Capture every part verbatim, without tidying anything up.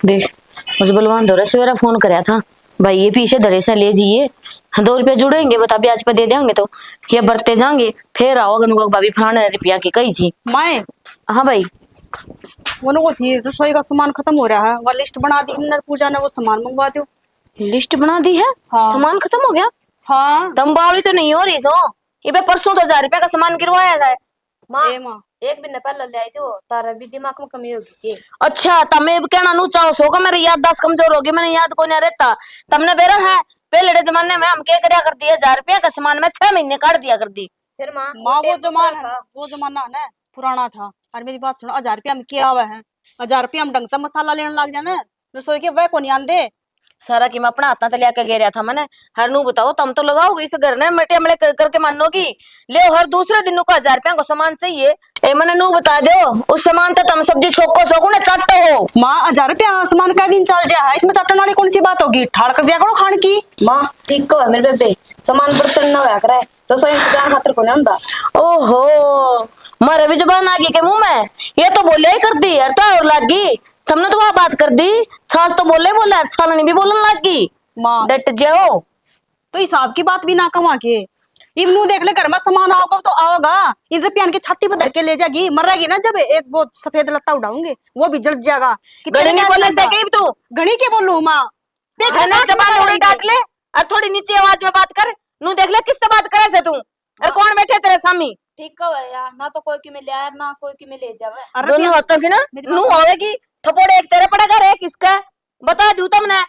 देख, उस बलवान धोरे सवेरा फोन करया था, भाई ये पीछे धरे से ले जाइए, दो रुपया जुड़ेंगे, बता ब्याज पे दे देंगे तो ये बरते जाएंगे, फिर आओगे नुका भाभी फलाने ने रुपया की कही थी। माए, हाँ भाई। वो ना वो थी, रसोई का सामान खत्म हो रहा है, वो लिस्ट बना दी इमने पूजा ने, वो सामान मंगवा दो। लिस्ट बना दी है? हाँ। सामान खत्म हो गया? हाँ। तम बावली तो नहीं हो रही सो? ये पे परसों तो हजार रुपया का सामान गिरवाया है। माँ, ए माँ। एक महीने पहले ले आई थी वो, तारा भी दिमाग में कमी होगी के? अच्छा, तमे भी कहना नू चाहो सो का मेरी याददाश्त कमजोर होगी, मैंने याद कोन्या रहता। तमने बेरा है, पहले जमाने में हम के करया कर दिए, हजार रुपया का सामान में छह महीने काट दिया कर दी। फिर माँ, माँ, वो वो टाइम दूसरा जमाना, था। वो जमाना है ना, पुराना था। और मेरी बात सुनो, हजार रुपया में क्या आवे है? हजार रुपया में ढंग से मसाला लेने लग जाना, रसोई के वह को नहीं आंदे। सारा की मैं अपना हाथां ते लिया के गेरया था मैंने। हर नू बताओ, तम तो लगाओगे इस घर ने, मटिया मले कर, करके मानोगी। ले, हर दूसरे दिन को हजार रुपया को सामान चाहिए। ए, मैंने नू बता दो, उस सामान तो तम सब्जी छोको सो को ना चाटो हो। माँ, हजार रुपया सामान का दिन चल जा है, इसमें चाटने वाली कौन सी बात होगी? ठाड़ कर दिया करो खान की। माँ, ठीक कहो मेरे बेबे, सामान बर्तन ना होया करे, रसोई में जान खातर को नहीं होंदा। ओहो, मारे भी जबान आ गई के मुंह में, ये तो बोले ही कर दी, यार तो और लाग गई। तमने तो वह बात कर दी, छाल तो बोले बोले, और छालनी भी बोलन लाग गई। माँ। डट जाओ। तो हिसाब की बात भी ना कमा के, इब नू देख ले, घर में सामान आओगा तो आओगा, इन रुपया की छाती पर धर के ले जाएगी, मरेगी ना जब एक वो सफेद लत्ता उड़ाऊंगे, वो भी जल जाएगा। कि घणी तेरे नहीं क्या बोले से जाता? कहीं तू। घणी के बोलूं माँ? पेट है ना, में जबान बात उड़ी करेगी। डांट ले, और थोड़ी नीचे आवाज में बात कर। नू देख ले किस तो बात करे से तू, और हाँ। कौन बैठे तेरे सामी? ठीक कहो यार, ना तो कोई की में ले आया, ना कोई की में ले जावे। अरे दोनों पिया, हाथों की ना, मेरी बात नू सुन। आवेगी, थप्पड़ एक तेरे पड़ेगा रे, किसका? बता दूं तमने।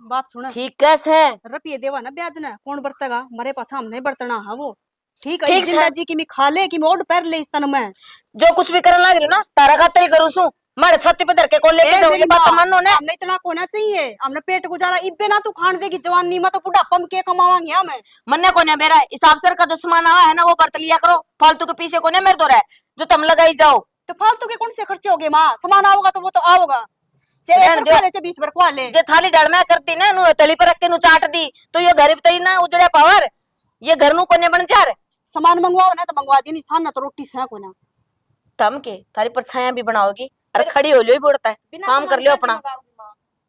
बात सुन। ठीक कैसे? रुपये देवा ना ब्याज ने, कौन बरतेगा? मरे पाछा हमने बरतना है वो। ठीक है, ठीक जिंदा से। जी की मैं खा ले, कि मैं ओढ़ पैर ले इस तन में। जो कुछ भी करन लाग रही ना, तारा खातर ही करूँ सू। मारे छाती पे धर के कौन लेके ए, जाऊंगी, मेरी बात तो माँ, मानो ने। हमने इतना कोना चाहिए, हमने पेट गुजारा इब्बे ना तू खान देगी, जवानी में तो बुढ़ापा में के कमावांगे हम? मन्ने कोने बेरा, इस अफसर का जो सामान आवा है ना, वो बरत लिया करो, फालतू के पीछे कोने मेरे दो रहे, जो तम लगाई जाओ। तो फालतू के कौन से खर्चे हो गए माँ? सामान आओगा तो वो तो आओगा, चाहे एक रहन बार दो। खा ले, चाहे बीस बार खा ले। जे थाली डाल मैं करती ना, नु तली पर रख के नु चाट दी, तो ये घर भी तई ना उजड़े पावर, ये घर नु कोने बन जा रे। सामान मंगवाओ ना तो मंगवा दी, नहीं सान ना तो रोटी सै कोना। तम के थारी परछाया भी बनाओगी, अरे खड़ी हो लियो ही बोलता है, काम कर लियो अपना।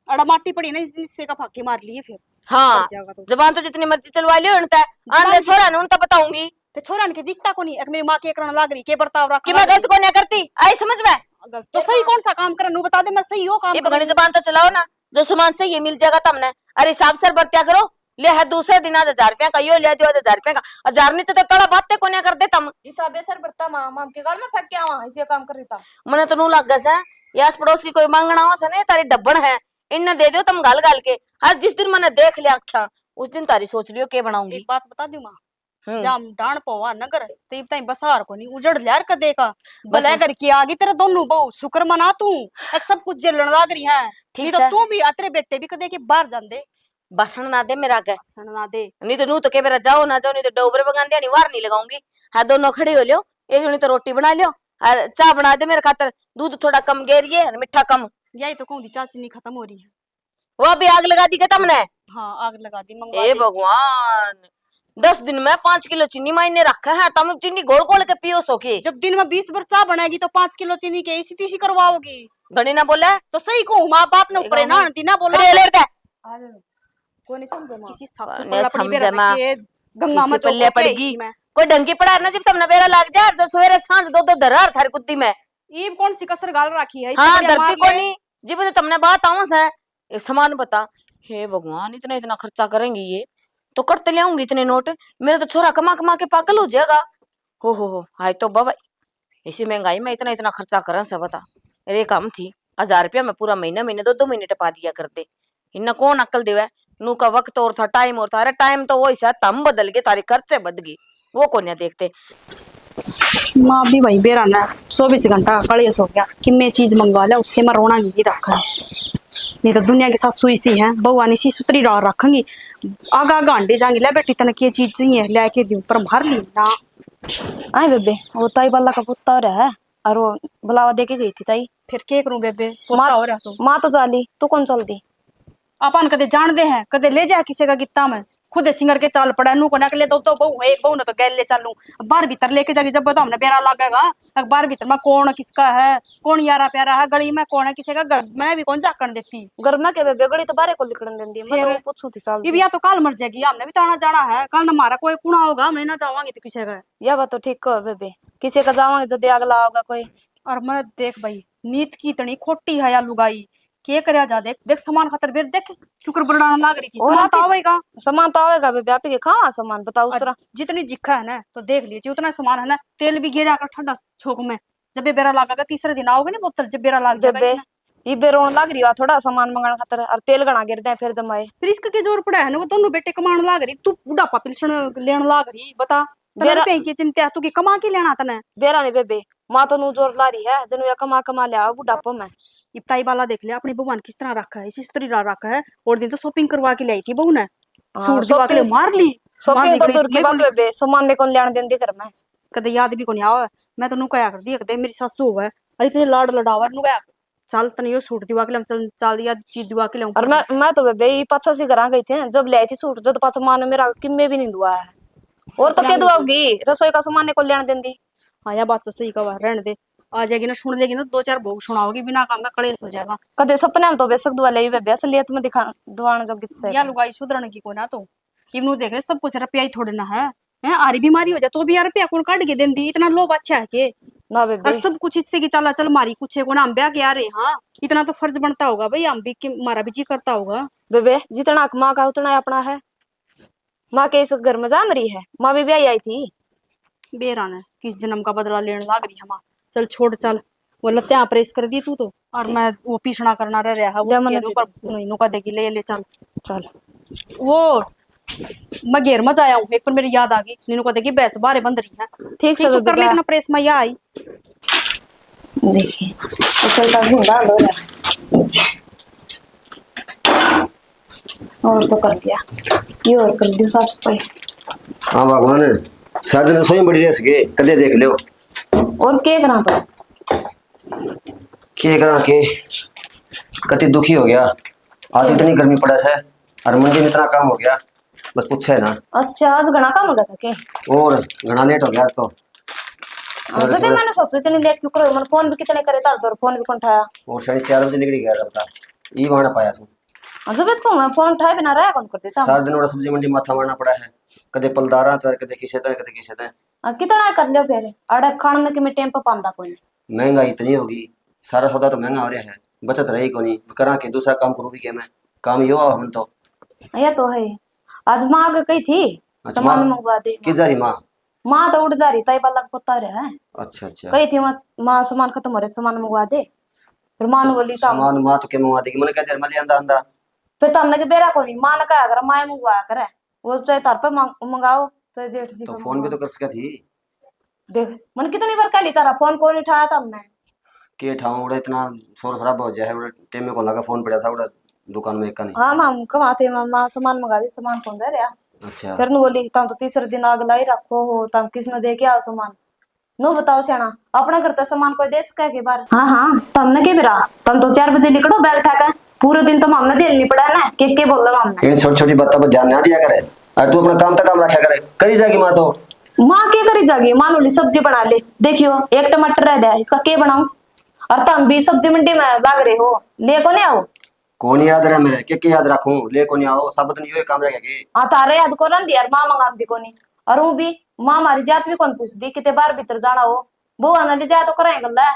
अड़ा माटी पड़ी ना, इस हिस्से का फाके मार लिए फिर। हाँ, जबान तो जितनी मर्जी चलवा लियो उनते, आंदे छोरा ने उनते बताऊंगी। ते छोरा ने के दिखता कोनी, एक मेरी माँ के करन लाग रही, के बर्ताव रखा कि मैं गलत कोन्या करती, आई समझ में? गलत तो सही कौन सा काम करन, नु बता दे, मैं सही हो काम ये करन। जबान तो चलाओ ना, जो सामान चाहिए मिल जाएगा तमने। अरे हिसाब से बरत्या करो, ले है दूसरे दिन आज हजार रुपया का, यो ले दियो आज हजार रुपया का। हजार नीचे तो तड़ा बातें कोन्या कर दे तम। हिसाबे सर बरता माँ, माम के गाल में फेंक के आवा, इसे काम कर रही था। मने तो नु लग गया से, ये आस पड़ोस की कोई मांगना हो से ना, ये तारी डब्बन है, इनने दे दो तम गाल गाल के। हर जिस दिन मैंने देख लिया आख्या, उस दिन तारी सोच लियो के बनाऊंगी। एक बात बता दूं माँ, हम्म। जब हम डाण पोवा नगर, तो इब ताई बसार कोनी, उजड़ ल्यार कदे का। बस भले घर की आ गई तेरे दोनों बहू, शुक्र मना तू, एक सब कुछ झेलन लाग रही है। ठीक नहीं तो से। तू भी, अतरे बेटे भी कदे के बाहर जांदे। भाषण ना दे मेरा आगे। भाषण ना दे। नहीं तो नू तो के मेरा जाओ ना जाओ, नहीं तो डोबरे बगान दिया, नहीं वार नहीं लगाऊंगी। हाँ, दोनों खड़े हो लियो, एक जनी तो रोटी बना लियो, और चाय बना दे मेरे खातर, दूध थोड़ा कम गेरिए और मीठा कम। यही तो कहूँ थी, चाय चीनी खत्म हो रही है। वो अभी आग लगा दी क्या तमने? हाँ, आग लगा दी, मंगवा ए दी। भगवान, दस दिन में पाँच किलो चीनी मायने रखा है, तम चीनी घोल घोल के पियो सो के। जब दिन में बीस बार चाय बनाएगी तो पाँच किलो चीनी के इसी तीसी करवाओगी? घणी ना बोले। तो सही कहूँ माँ, बात ने ऊपर ना आंटी ना बोला। अरे, ले ले। आ जा। कोई नहीं समझे माँ। किसी सासू ने पल्ला पड़ी समझे बेरा माँ। रखी है, गंगा किसी में तो पल्ले होके पड़गी। ही मैं। कोई ढंग की पड़ा ना, जब तमने बेरा लाग जा, तो सवेरे सांझ दो दो धरार थारी कुद्दी में। ईब कौन सी कसर गाल रखी है? हाँ, धरती कोनी। जिब तो तमने बात आऊं से, एक सामान बता। हे भगवान, इतना, इतना खर्चा करेंगी ये, तो करते ले आऊंगी इतने नोट। मेरा तो छोरा कमा, कमा के पागल हो जाएगा। हो, हो, हो, हाय तौबा भाई, इसी महंगाई में इतना, इतना खर्चा करन से बता। अरे, एक हम थी, हजार रुपया में पूरा महीना, महीने, दो, दो महीने टपा दिया करते। इन्ना कौन अक्ल देवे? नू का वक्त और था, टाइम और था। अरे, टाइम तो वही सा, तम बदल गए, थारे खर्चे बढ़ गए, वो कोन्या देखते। माँ भी भाई बेरा ना चौबीस घंटा कलेश हो गया, कि मैं चीज मंगवा लिया, उससे मैं रोना नहीं रखा। नहीं तो दुनिया की सासू इसी है, बहुआ ने इसी सुतरी डाल रखेंगी। आगा आगा हांडे जाएंगे, ले बेटी, तने के चीज चाहिए, ले के दूं, पर मार ली ना। आए बेबे, वो ताई वाला का पुत्ता हो रहा है, और वो बुलावा दे के गई थी ताई। फिर के करूं बेबे, माँ, पोता हो रहा तो। माँ तो चाली, तू कौन चलती? अपन कदे जानते हैं, कदे ले जा किसी का गित्ता में। खुद सिंगर के चाल पड़ा, नू कोना के ले दो, दो बहू है, एक बहू ने तो गैल ले चालू। अब बाहर भीतर लेके जाके जब तो हमने बेरा लागेगा, अब बाहर भीतर में कौन किसका है, कौन यारा प्यारा है, गली में कौन है, किसी का घर में भी कौन झाकण देती। घर में के बेबे, गली तो बाहर को लिकड़न देंदी, मैं तो फिर? पूछू थी चाल ये भी। या तो काल मर जाएगी, हमने भी तो आना जाना है, काल ना हमारा कोई कुणा होगा, हमने ना जावांगे तो किसी का। या बात तो ठीक कहो बेबे, किसी का जावांगे जदे अगला होगा कोई। और मैं देख भाई, नीत की इतनी खोटी है या लुगाई, के करया जा। देख, देख, सामान खातर बेर देख, क्यों कर बरड़ाना लाग रही थी। और सामान आप तो ही आवेगा। सामान तो आवेगा बेबे, आप के खावा सामान बताओ उस और तरह। जितनी जिखा है ना, तो देख लीजिए, उतना सामान है ना, तेल भी गिरा कर ठंडा छोक में। जब ये बेरा लागेगा, तीसरे दिन आओगे ना बोतल, जब बेरा लाग जाएगा बेबे, इसमें। ये बेरोन लाग रही है थोड़ा सामान मंगाने खातर, और तेल घना गिर दे फिर जमाए। फिर इसका के जोर पड़ा है ना, वो दोनों बेटे कमाने लाग रही, तू बुढ़ापा पिलसण लेने लाग रही, बता। तने बेरा रुपये की चिंता है, तू की कमा के लेना तने? बेरा नहीं बेबे, माँ तो नू जोर ला रही है, जनु या कमा कमा ले आओ बुढ़ापा में। इब ताई बाला देख ले, अपनी बहू ने किस तरह रखा है, इसी स्त्री ला रखा है। और दिन तो शॉपिंग करवा के लाई थी बहू ने, हाँ, सूट दिवा के ले शॉपिंग, मार ली। शॉपिंग तो दूर की बात है बेबे, सामान ने कौन लेने देंदी घर में? कदे याद भी कोनी आवे। मैं तो नू कहा कर दी, कदे मेरी सासू होवे, अरे इतने लाड लड़ावे, नू कहा, चल तने यो सूट दिवा के लाऊं, चल, चल या चीज दिवा के लाऊं। और मैं, मैं तो बेबे ये पाछा सी घरा गई थी, जब ले आई थी सूट, जब पाछा माँ ने मेरा किम्मे भी नहीं दुआ है। और तो क्या दुआओगी, रसोई का सामान ने कौन लेने देंदी? हाँ, या बात तो सही कहा, रहने दे। आ जाएगी ना, सुन लेगी ना, दो चार भोग सुनाओगी, बिना काम का कलेश हो जाएगा। कदे सपने में तो बेशक दुआ ले बेबे, असलियत में दिखा दुआन जो कित से या लुगाई सुधरण की कोना तो। इवनू देख ले, सब कुछ रुपया ही थोड़े ना है। हैं, आरी बीमारी हो जाए तो भी यार रुपया कौन काट के देंदी? इतना लोभ अच्छा है के? ना बेबे। और सब कुछ इससे की चला चल मारी कुछ है कोना, हम ब्याह के आ रहे। हाँ, इतना तो फर्ज बनता होगा भाई, हम भी कि, हमारा भी जी करता होगा। बेबे, जितना हक माँ का उतना ही अपना है। माँ के इस घर में जाम रही है, माँ भी ब्याही आई थी। बेरा ने किस जन्म का बदला लेने लाग रही है माँ। चल छोड़, चल। वो लत्ते प्रेस कर दी तू तो, और मैं वो पीसना करना रह रहा है, वो जा, मन्ने के दे ऊपर दे। नीनू का देगी, ले, ले, चल। चल। वो मैं घेर में जाया हूँ, एक पर मेरी याद आ गई, नीनू का देगी भैंस बाहर बंद रही है। ठीक से तू कर ले बेबे, जा। इतना प्रेस में या आई। देखिए, तो चलता घूमता लो यार। और तो कर दिया, ये और कर दियो साफ सफाई। हाँ भगवान, सारे दिन रसोई में बड़ी रह सके, कदे देख लो। और के करा तो? के करा के? कति दुखी हो गया। आज इतनी गर्मी पड़ा से, और मंडी में इतना काम हो गया, बस पूछे ना। अच्छा, आज घना काम हो गया था के? और घना लेट हो गया आज तो। हाँ, सवेरे जदे सवेरे। मैंने सोचो इतनी लेट क्यों करो, मैंने फोन भी कितने करे, तार फोन भी कौन उठाया। और साढ़े चार बजे निकल गया था, ये वहां पाया सू। हाँ, जब तो मैं फोन उठाए बिना रहा कौन कर देता। सारा दिन बड़ा सब्जी मंडी माथा मारना पड़ा है, कदे पलदारा तर, कदे किसे तर, कदे किसे तर। हाँ, कितना कर लियो फिर, अड़े खान के मैं टेम पे पांदा कोई। महंगाई इतनी होगी, सारा सौदा तो महंगा हो रहा है, बचत रही कोनी, करा के दूसरा काम करूँ भी क्या मैं, काम यो आ हम तो। ये तो है। आज माँ आगे कही थी, अच्छा, सामान माँ मंगवा दे। किधर ही माँ? माँ तो उड़ जा रही, ताई बाला को पता रहा है। अच्छा, अच्छा। कही थी माँ, माँ सामान खत्म हो रहा, सामान मंगवा दे। फिर माँ ने सा-, बोली, "काम।" सामान माँ तो के मंगवा देगी, मैंने कह दिया, मैं ले आंदा, आंदा। फिर तो हमने के बेरा कोनी, माँ ने कहा करे, माँ मंगवाया करे, वो चाहे तार पे मंग-, मंगाओ, चाहे जेठ जी तो पे फोन भी मंगवाओ। तो कर सके थी। देख, मन कितनी बार कह ली, तारा फोन कौन उठाया था हमने? के उठाऊं, उड़े इतना शोर शराबा हो जाए, उड़े टेम में कौन लगा, फोन पड़ा था उड़े दुकान में एक का नहीं। हाँ, माँ कमाते, माँ, माँ सामान मंगा दे, सामान कौन दे रहा? अच्छा। फिर नु बोली, "तम तो तीसरे दिन आग लाई रखो हो, तम किसने दे के आओ सामान? नो बताओ स्याणा, अपना घर तो सामान कोई दे सके के बाहर?" हाँ, हाँ, तमने के बेरा, तम तो चार बजे लिकड़ो बैग उठा के, पूरे दिन तो मामला झेलनी पड़ा है ना, के, के बोल रहा हमने। इन छोटी छोटी बातों पर ध्यान ना दिया करे, और तू अपना काम तक काम रखा करे, करी जाएगी माँ तो। माँ के करी जाएगी, माँ नूली सब्जी बना ले, देखियो एक टमाटर रह गया, इसका के बनाऊं? और तम भी सब्जी मंडी में भाग रहे हो, ले को नहीं आओ? कौन याद रहे मेरे, के, के याद रखूं, ले को नहीं आओ, सब दिन यो ही काम रह गया के? हाँ, थारे याद को रंदी यार, माँ मंगांदी कोनी। और वो भी, माँ हमारी जात भी कौन पूछदी, किते बाहर भीतर जाना हो, बहू आना ले जाए तो कराए गल्ला।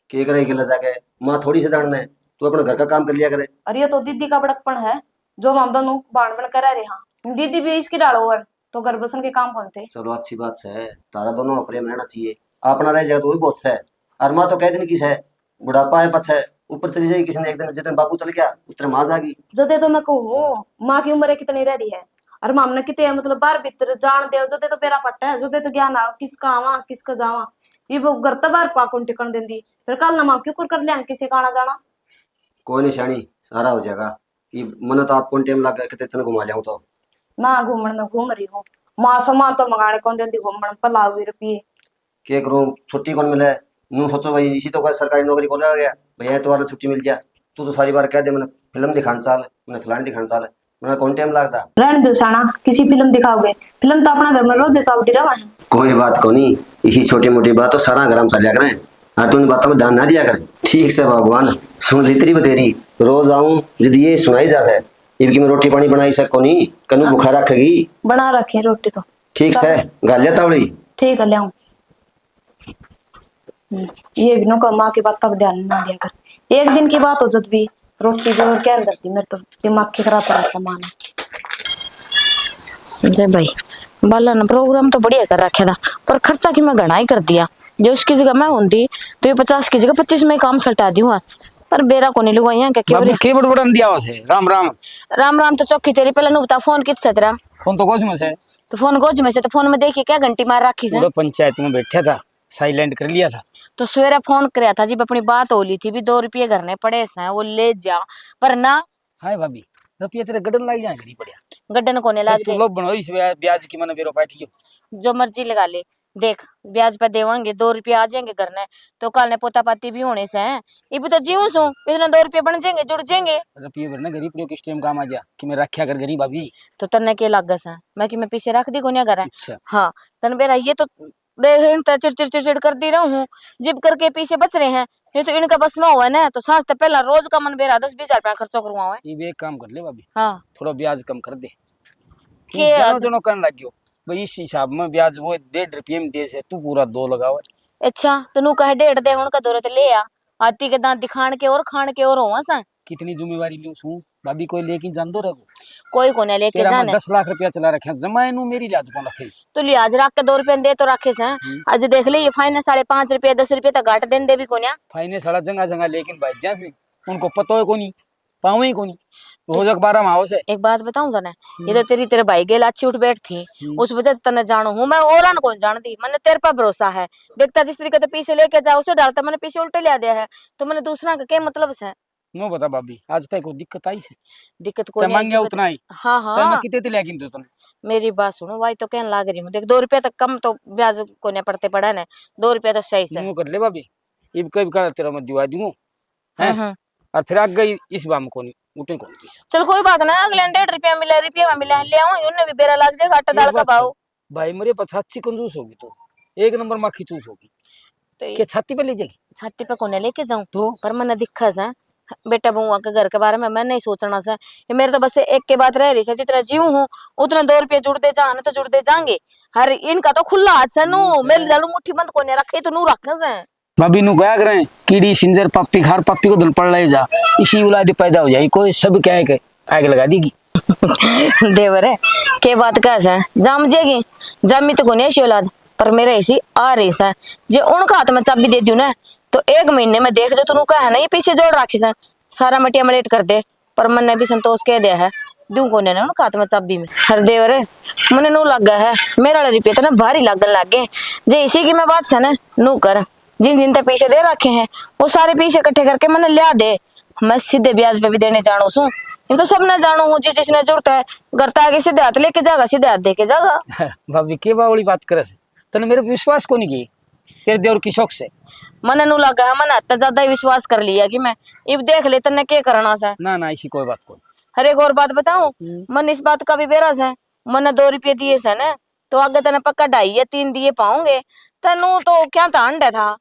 के करे गल्ला जाके, माँ थोड़ी से जानना है, तू अपने घर का काम कर लिया करे। अरे, ये तो दीदी का बड़कपन है, जो हम दोनों बाण बन कर रह रहे हैं। दीदी भी इसकी डालो और तो घर बसन के काम कौन थे? चलो, अच्छी बात है, तारा दोनों में प्रेम रहना चाहिए, अपना रह जाए तो भी बहुत है। और माँ तो कह दिन की है, बुढ़ापा है पछे, ऊपर चली जाएगी किसी ने एक दिन, जितने बापू चल गया, उतने माँ जागी। जदे तो मैं कहूँ, माँ की उम्र कितनी रह रही है, और माँ ने कितने, मतलब, बाहर भीतर जान दे, जदे तो बेरा पट्टा है, जदे तो ज्ञान आ, किसका आवा, किसका जावा, ये वो घर तो बाहर पा कौन टिकन देंदी, फिर कल ना माँ क्यों कर, कर लिया किसी का आना जाना। कोई नहीं स्याणी, सारा हो जाएगा। ये मन्ने तो आप कौन टाइम लग गया, कितने तने घुमा लियाऊं तो। ना घूमण में घूम रही हो, माँ सामान तो मंगाने कौन देंदी, घूमण पर लाओगी रुपये। के करूं, छुट्टी कौन मिले। न्यू सोचो भाई, इसी तो कोई सरकारी नौकरी कौन रह गया, भैया एतवार ने छुट्टी मिल जा। तू तो सारी बार कह दे, मैंने फिल्म दिखाने चाल, मैंने फलानी दिखाने चाल, मना कौन टाइम लगता? रहने दो साना, किसी फिल्म दिखाओगे? फिल्म तो अपना घर में रोज चलती रहा है। कोई बात कोनी, इसी छोटी मोटी बात तो सारा घर में चलिया करें। और तू इन बातों में ध्यान ना दिया कर। ठीक से भगवान, सुन ली तेरी बतेरी, रोज आऊं जद ये सुनाई जा से। इबकी मैं रोटी पानी बनाई सक कोनी, कनू भूखा रखेगी। बना रखी है रोटी तो। ठीक से, घाल लिया तावड़ी। ठीक है, ले आऊं। हम्म, ये भी नुका माँ की बात तब ध्यान ना दिया कर। एक दिन की बात हो जद भी रोटी जोर क्या करती, मेरे तो दिमाग के खराब कर रखा माँ ने। अरे भाई, बाला ने प्रोग्राम तो बढ़िया कर रखा था, पर खर्चा की मैं घणा ही कर दिया। जो उसकी जगह मैं होंदी तो ये पचास की जगह पच्चीस में ही काम सटा दूंगा। पर बेरा को नहीं लुगाइया क्या भाभी, केवल के बड़बड़न दिया हुआ से? राम राम। राम राम तो चौकी तेरी, पहले नु बता फोन कित से तेरा? फोन तो गोज में से। तो फोन गोज में से, तो फोन में देखिए क्या घंटी मार रखी से? पूरा पंचायत में बैठा था, साइलेंट कर लिया था। तो सवेरे फोन करया था जी, अपनी बात हो ली थी, भी दो रुपये घर ने पड़े से, वो ले जा, पर ना। हाय भाभी, रुपये तेरे गड्ढन लाई जाए, घरी पड़या। गड्ढन कोने लाग तू दे। लोभ बनो इस ब्या-, ब्याज की, मैंने बेरो पाठी हो। जो मर्जी लगा ले, देख, ब्याज पे देवांगे, दो रुपये आ जाएंगे घर ने, तो कल ने पोता पाती भी होने से हैं। इब तो जीऊं सूं, इतने दो रुपये बन जाएंगे, जुड़ जाएंगे। रुपये भरने घरी पड़े, किस टाइम काम आ जा कि मैं रखा कर घरी भाभी। तो तन्ने के लागे से, मैं कि मैं पीछे रख दी कोन्या घर है। अच्छा। हाँ, तन बेरा ये तो देख, इन ते चिड़ चिड़ चिड़ चिड़ कर दी रहूं हूँ, जिब करके पीछे बच रहे हैं। ये तो इनका बस में हुआ ना, तो सांझ ते पहला रोज का मन बेरा दस बीस हजार रुपया खर्चो करूंगा मैं। ये भी एक काम कर ले भाभी। हाँ। थोड़ा ब्याज कम कर दे। के जनो अब जनो कहने लग गयो, भाई इस हिसाब में ब्याज वो डेढ़ रुपये में दे से, तू पूरा दो लगावे। अच्छा, तो नू कहे डेढ़ दे, उनका दो तो ले आ, आती के दांत दिखाण के और खाण के और होवा सा। कितनी जिम्मेवारी लूं सूं भाभी, कोई लेके जान दो रे को? कोई कोने लेके तेरा मैं जाने। दस लाख रुपया चला रखे, जमा इनू मेरी लाज कौन रखे? तो लिहाज रख के दो रुपये दे तो रखे से। हम्म। आज देख ले, ये फाइनेंस वाले पाँच रुपये, दस रुपये तक घाट देन दे भी कोन्या। फाइनेंस वाला जंगा जंगा लेकिन भाई जैसे उनको पता है कोनी, पावे ही कोनी। रोज अखबार में आओ से। एक बात बताऊं तने, ये हम्म। तो तेरी, तेरे भाई गेल अच्छी उठ बैठ थी, हम्म। उस वजह से तने जानो हूँ मैं, और कौन जानती, मैंने तेरे पर भरोसा है। देखता जिस तरीके से पीछे लेके जा, उसे डालता, मैंने पीछे उल्टे लिया दिया है, तो मैंने दूसरा का क्या मतलब से? नो बता भाभी, आज तक कोई दिक्कत आई से? दिक्कत कोई तै नहीं आई मांगे जी, उतना ही। हाँ, चाहे मैं हाँ। कितने ते लेकिन दो तने। मेरी बात सुनो भाई, तो कहने लाग रही हूँ, देख, दो रुपया तक कम तो ब्याज कोने पड़ते पड़ा ने, दो रुपया तो सही से। नो कर ले भाभी, इब कभी का तेरा मैं दिवा दूंगा, हैं? हम्म, हम्म। और फिर आगे इस बाम कोनी, उठे कोनी पीछे। चल कोई बात ना, अगले ने डेढ़ रुपया मिला, रुपया में मिला, ले आऊं, उन्हें भी बेरा लग जाएगा, आटा एक दाल का बात भाव। सुन, भाई मेरे पर साची कंजूस होगी तू, एक नंबर माखी चूस होगी। तो ये के छाती पे ले जाएगी? छाती पे कोने लेके जाऊं? तो? पर मन्ने दिखा से, बेटा बहुआ के घर के बारे में मैं नहीं सोचना से। ये मेरे तो बस एक के बात रह रही से, जितना जीव हूँ उतना दो रुपये जुड़ते जा, नहीं तो जुड़ते जाएंगे। हर इनका तो खुला हाथ से, नू नहीं, मेरे सर। जालू मुट्ठी बंद कोने रखे तो नू रखे से। भाभी नू गया करें, कीड़ी सिंजर पापी खार पापी को धन पड़ ले जा, इसी औलाद पैदा हो जाए कोई, सब क्या है के आग लगा देगी। देवर, के बात कह से, जाम जेगी, जामी तो कोनी ऐसी औलाद, पर मेरे ऐसी आ रही से, जे उनका हाथ में चाबी दे दूं ना, तो एक महीने में देख जो तू कह है ना, ये पीछे जोड़ रखी से, सारा मटिया मलेट कर दे, पर मन्ने भी संतोष कह दिया है, दूं कोने ना उनका हाथ में चाबी में। हर देवर, मन्ने नू लगा है, मेरा वाला रुपये तो ना भारी लागन लग गए, जे इसी की मैं बात से ना, नू कर। जिन जिन ते पीछे दे रखे हैं, वो सारे पीछे इकट्ठे करके मन्ने लिया दे। मैं सीधे ब्याज पे भी देने जानो सूं। ये तो सब ना जानो हूँ, जिस जिसने जरूरत है, घर तक आके सीधे हाथ लेके जागा, सीधे हाथ दे के जागा। भाभी, के बावली बात करे से? तने मेरे पे विश्वास को नहीं की? तेरे देवर की शौक से। मने नू लगा है, मने हद तक ज्यादा ही विश्वास कर लिया कि मैं। इब देख ले, तन्ने के करना से? ना, ना, ऐसी कोई बात को। अरे, एक और बात बताऊं? हम्म। मन इस बात का भी बेरा से, मने दो रुपये दिए से ना, तो आगे तने पक्का ढाई या तीन दिए पाऊंगे। तन्नू तो क्या था, अंडे था।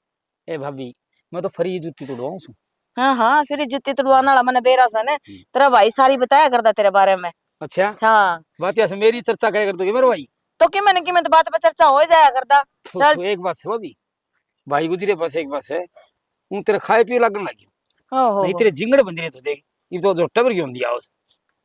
ए भाभी, मैं तो फ्री जूती तुड़वाऊं सूं। हाँ, हाँ, फ्री जूती तुड़वाने वाला मने बेरा से ने। हम्म। तेरा भाई सारी बताया करदा तेरे बारे में। अच्छा? हाँ। बात ऐसे मेरी चर्चा करे करदो के मेरे भाई? तो कि मैंने, कि मैं तो बात पे चर्चा हो ही जाया करदा। तो, चल। तो एक बात से भाभी, भाई गुजरे बस एक बात है, हूँ तेरे खाए पिए लागण लग गयो। ओहो। नहीं तेरे जिंगड़ बंद रहे तो देख, ये तो जो टबर क्यों दिया उस।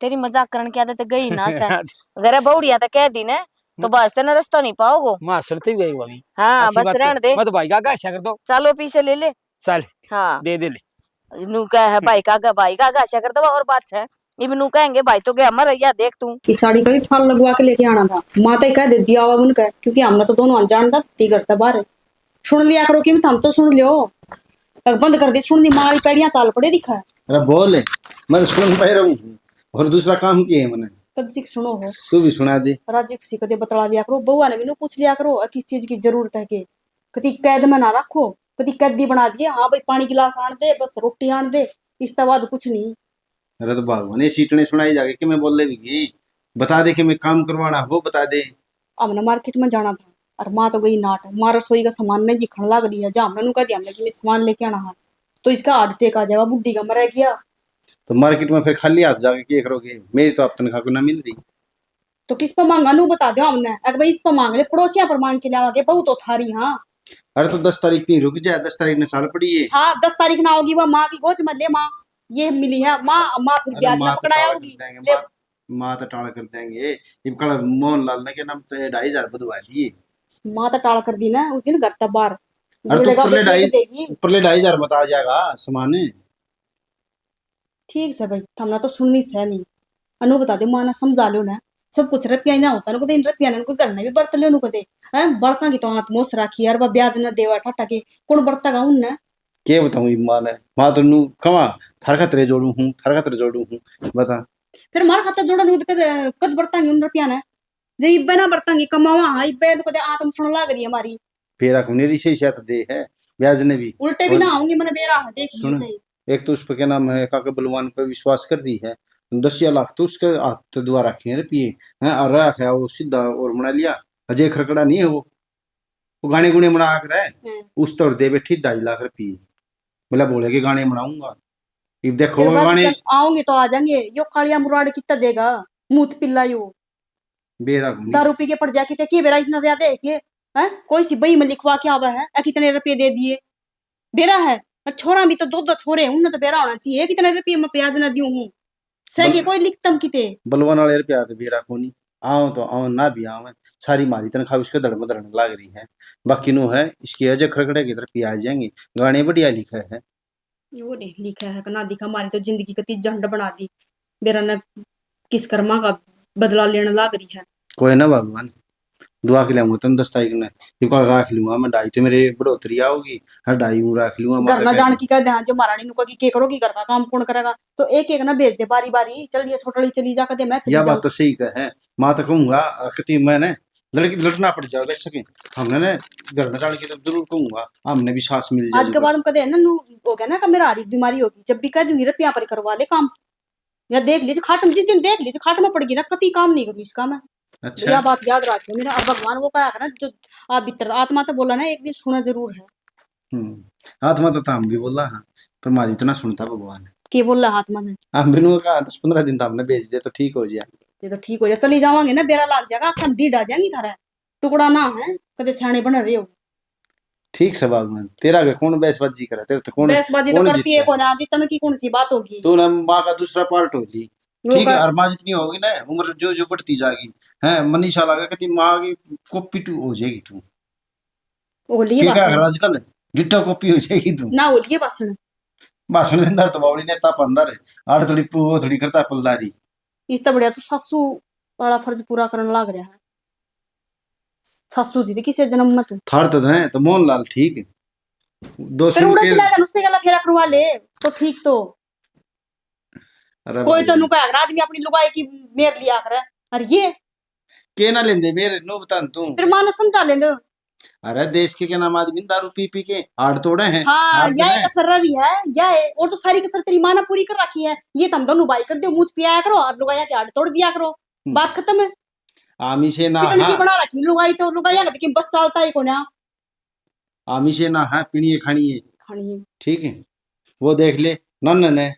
तेरी मजाक करने की आदत गई ना से। घरे बहुड़िया तो कह दी ने, तो हम्म। बस तेने रास्ता नहीं पाओगो। माँ सड़ते भी गई भाभी। हाँ, अच्छी बस बात रहन कर। दे। मैं तो भाई का आगा आशा कर दो। चलो पीछे ले ले। चल। हाँ। दे दे ले। नू कह है भाई का आगा, भाई का आगा आशा कर दो। और बात है, इब नू कहेंगे भाई तो गया मर, या देख तू। इस साड़ी का भी फाल लगवा के लेके आना था। माँ तो कह दे दिया हुआ उनका, क्योंकि हमने तो दोनों अनजान था, ती घर था बाहर। सुन लिया करो कि हम तो सुन लियो। तक बंद कर दी, सुन दी, मारी पैड़ियां चाल पड़े दिखा। अरे बोल, मैं तो सुन पाए रहूं। और दूसरा काम की है मने? कद सिख सुनो हो। तू भी सुना दे। राजी खुशी कदे बतला लिया करो, बउआ ने भी नू पूछ लिया करो, अ, किस चीज की जरूरत है के? कदी कैद में ना रखो, कदी कैदी बना दिए, हाँ भाई पानी गिलास आन दे, बस रोटी आन दे, इसके बाद कुछ नहीं। अरे तो भगवान, ये सीटने सुनाई जाके कि मैं बोले भी की? बता दे कि मैं काम करवाना हो, बता दे। हमने मार्केट में जाना था और माँ तो गई नाट। माँ रसोई का सामान नहीं दिखण लाग रही है, जहाँ हमने नु कह दिया हमने कि मैं सामान लेके आना है, तो इसका हार्ट अटैक आ जाएगा, बुढ़ी का मरा गया। तो मार्केट में फिर खाली हाथ जाके क्या करोगे? मेरी तो आप तनख्वाह को ना मिल रही। तो किस पे मांगा, नु बता दो हमने। अगर भाई इस पे मांग ले, पड़ोसियां पर मांग के लावांगे, बहू तो थारी। हाँ। अरे तो दस तारीख नहीं रुक जाए, दस तारीख ने चाल पड़ी है। हाँ, दस तारीख ना होगी, वह माँ की गोज में ले, माँ ये मिली है, माँ, माँ फिर अरे ब्याज ना माँ तो पकड़ाया टाल होगी। कर देंगे, ले। माँ, माँ तो टाल कर देंगे। इब कल मोहन लाल ने क्या नाम ते ढाई हजार बधवा दिए। माँ तो टाल कर दी ना उस दिन घर तक बाहर। अरे तो बोलेगा, ऊपरले "बेबे ढाई, देगी।" ऊपरले ढाई हजार मत आ जाएगा सामान। ठीक से भाई, थमने तो सुननी सै नहीं। अनु बता दे, माँ ने समझा लो ना। सब कुछ रुपया ही ना होता, नु कदे इन रुपया ने कोई घर ने भी बरत लो, नु कदे। हैं, बड़का की तो आत्मा उस राखी यार, वह ब्याज ना देवा ठाटा के, कौन बरता का उनने? के बताऊं इब माँ ने? माँ तो नु कमा, थार खातर जोड़ू हूँ, थार खातर जोड़ू हूँ, बता। फिर मार खातर जोड़ा नु कद, कद बरतांगे उन रुपया ने? जे इब्बे ना बरतांगे, कमावा, हाँ, इब्बे नु कदे आत्मा सुन लाग रही है हमारी। बेरा कोनी, रिसे से तो दे है, ब्याज ने भी। उल्टे भी और ना आऊंगी, मैंने बेरा है, देख सुन, लीजिए। एक तो उस पे क्या नाम है, काका बलवान पे विश्वास कर रही है, दसिया लाख तो उसके हाथ ते दुआ रखे हैं रुपये, हैं, और रहा है वो सीधा और बना लिया, अजय खरकड़ा नहीं है वो, वो गाने गुने बना कर है, हम्म। उस तौर दे बैठी ढाई लाख रुपये, बोला बोले के गाने बनाऊंगा। इब देखो फिर वो बात गाने चल, आऊंगी तो आ जाएंगे, यो कालिया मुराड़ कितना देगा, मूत पिल्ला यो। बेरा कोनी। दारू पी के पड़ जा किते, के बेरा इसने रिया दे के, हैं? कोई सी बही में लिखवा के आवे है, "ए, कितने रुपये दे दिए?" बेरा है। और छोरा भी तो दो दो छोरे हैं, उन्हें तो बेरा होना चाहिए, "कितने रुपये मैं ब्याज ना दियूं हूँ?" सह के बल-, कोई लिखतम किते। बलवन वाले रुपया तो बेरा कोनी। आओ तो आओ, ना भी आवे, सारी मारी तनख्वाह उसके धड़ में धड़न लाग रही है। बाकी नु है, इसके अजय खरकड़े की तरफ ही आ जाएंगे। गाने बढ़िया लिखे है। वो नहीं लिखा है कि ना दिखा, हमारी तो जिंदगी का तीजा झंड बना दी। बेरा ने किस कर्मा का बदला लेने लाग रही है। कोई ना भगवान, दुआ के लियाऊंगा तन दस तारीख ने, इब कल राख लूंगा मैं, ढाई तो मेरे बढ़ोतरी आओगी, हर ढाई हूँ राख लूंगा, घर माता ना कह जान दी। की कह दे, हाँ, जब महारानी नु कहेगी, "के करोगी घर का काम, कौन करेगा?" तो एक एक ना भेज दे बारी बारी, चल ये छोटा चली जा, कह दे, "मैं चली या बात जाऊँ।" तो सही कह है, माँ तो कहूंगा, और कती मैं ना लड़की लड़ना पड़ जाओ वैसे के, हमने ना घर में जान के तो जरूर कहूंगा, हमने भी सास मिल आज जाएगी। के बाद में कदे है ना, नु हो गया ना कि मेरा हरी बीमारी होगी, जब भी कह दूंगी, "रुपया पर करवा ले काम।" या देख लीजिए खाट में, जिस दिन देख लीजिए खाट में पड़गी ना, कती काम नहीं करूँ इसका मैं। अच्छा। या बात याद रखियो मेरा। अब भगवान वो कहा ना, जो आप भीतर आत्मा तो बोला ना, एक दिन सुना जरूर है। हम्म। आत्मा तो हम भी बोला, हाँ, पर मारी इतना सुनता भगवान। के बोला आत्मा ने? हम भी नु कहा, "दस पन्द्रह दिन तो हमने भेज दे तो ठीक हो जाए।" ये तो ठीक हो जाए, चली जावांगे ना, बेरा लाग जाएगा, हम डीड आ जाएंगे थारा। टुकड़ा ना है, कदे सियाने बन रहे हो। ठीक से बाबू, तेरा के कौन बहसबाजी करे, तेरे तो कौन, बहसबाजी तो कौन करती है जीते? कोना, जीतने की कौन सी बात होगी? तू ना माँ का दूसरा पार्ट हो ली, वो ठीक है, का और माँ जितनी होगी ना, उम्र जो जो बढ़ती जाएगी, हैं, मनीषा लगा कहती माँ की कॉपी टू हो जाएगी तू। हो लिए ठीक है, भाषण। आजकल डिट्टो कॉपी हो जाएगी तू। ना हो लिए भाषण। भाषण देंदा तो बावली नेता पंदर, आड़ थोड़ी पू-, वो थोड़ी करता पलदारी। इस तो बढ़िया तू सासू वाला फर्ज पूरा करने लाग रहा है। सासू दी थी किसी जन्म में तू। थार तो है, तो मोहनलाल ठीक है। दो फिर सौ उड़े के चला जा, उसके गला फेरा करवा ले, तो ठीक तो। अरे कोई भाई। तो नुका अगर आदमी अपनी लुगाई की मेर लिया करे। और ये के ना लेंदे मेरे नो बता तू। फिर माँ ने समझा लेंदे। अरे देश के क्या नाम आदमी दारू पी पी के हाड़ तोड़े हैं, हाँ, हाड़ या तोड़े एक हैं। असर रही है, या है। और तो सारी कसर तेरी माँ ने पूरी कर रखी है। ये तुम दोनों भाई कर दो, मुंह पिया करो और लुगाइया के हाड़ तोड़ दिया करो। हम्म। बात खत्म है। आमी से ना पिटन की हाँ। बना रखी लुगाई तो, लुगाइया का देखिए बस चलता ही कोना। आमी से ना है, पीनी है, खानी है। खानी है। ठीक है, वो देख ले, नन्ना ने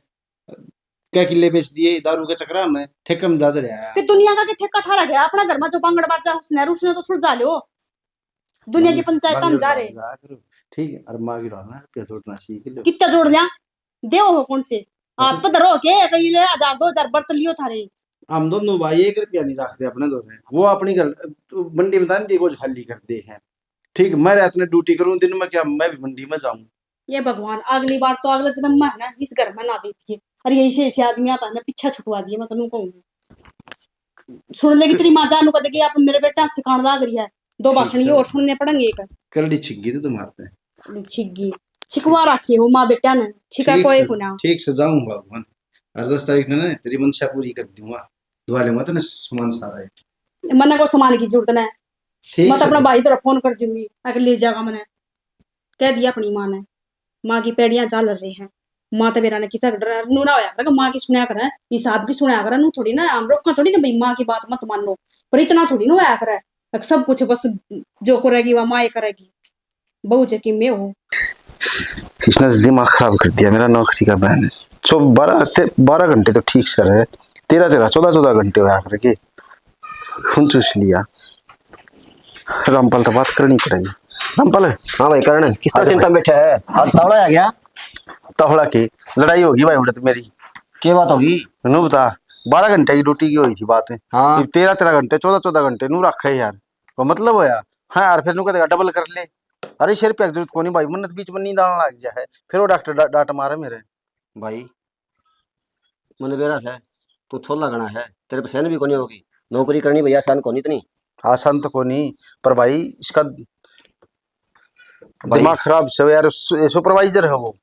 क्या किले बेच दिए दारू के चक्कर में, ठेका में ज्यादा रहा। फिर दुनिया का के ठेका ठहरा गया, अपना घर में जो बांगड़ बाजा उसने, उसने तो सुलझा लो। दुनिया की बांगड़, पंचायत हम बांगड़ जा रहे। बाजा करो, ठीक है, और माँ की डालना रुपया जोड़ना सीख लो। कितना जोड़ लिया? देव हो कौन से? हाथ पे धरो के, कहीं ले हजार दो हजार बरत लियो थारे। हम दोनों भाई एक रुपया नहीं रखते अपने दो में। वो अपनी घर, मंडी में दान दी, कुछ खाली कर दे हैं। ठीक, मैं रात में ड्यूटी करूँ, दिन में क्या, मैं भी मंडी में जाऊँ। ये भगवान, अगली बार तो अगले जन्म में है ना, इस घर में ना देखिए। अरे, ऐसे ऐसे आदमी आता है ना, पीछा छुटवा दिए, मैं तो यूं कहूँ। सुन लेगी तेरी माँ जानू कह देगी, आप मेरे बेटा सिखाने लाग रही है। दो ठीक भाषण ये है। और सुनने पड़ेंगे एक। करड़ी छिग्गी तो तुम्हारे पे। करड़ी छिग्गी। छिकवा रखी हो माँ बेटा ने, छिका ठीक कोई से, को ना। ठीक से जाऊंगा भगवान। और दस तारीख ने ना तेरी मनसा पूरी कर दूंगा। दुआ लूंगा तने सामान सारा है। मन्ने को सामान की जरूरत ना है। ठीक मैं तो से। अपना भाई तेरा फोन कर दूंगी, आके ले जाएगा मने। कह दिया अपनी माँ ने, माँ की पैड़ियां चाल रही हैं। माँ तो बेरा ने किता डर नू ना होया करे, माँ की सुनया करे, हिसाब की सुनया करे, नू थोड़ी ना, हम रोका थोड़ी ना भाई, माँ की बात मत मानो, पर इतना थोड़ी ना होया करे, सब कुछ बस जो करेगी वह माँ ही करेगी, बहू जकी मैं हूँ। इसने तो दिमाग खराब कर दिया मेरा नौकरी का बहन। चौ बारह ते बारह घंटे तो ठीक से रहे, तेरह तेरह चौदह चौदह घंटे होया करके खून चूस लिया। रामपाल तो बात करनी पड़ेगी। रामपाल। हाँ भाई करण, किस तरह बात चिंता में बैठा है? आज तावड़ा आ गया। तावड़ा की लड़ाई होगी भाई उड़े तो मेरी। क्या बात होगी? नू बता, बारह घंटे की ड्यूटी की हुई थी बात। हाँ। तेरह तेरह घंटे, चौदह चौदह घंटे नू रखा है यार, वो मतलब होया। हाँ यार, फिर नू कहेगा डबल कर ले। अरे, सिर पे जरूरत कोनी भाई, मन्नत बीच में नींद आने लग जा है, फिर वो डॉक्टर डा-, डांट मारे मेरे। भाई, मन्ने बेरा से तू छोला घणा है, तेरे पे सहन भी कोनी होगी। नौकरी करनी भैया आसान कोनी इतनी। आसान तो कोनी, पर भाई इसका भाई, दिमाग खराब से यार, सु-, सुपरवाइजर है वो।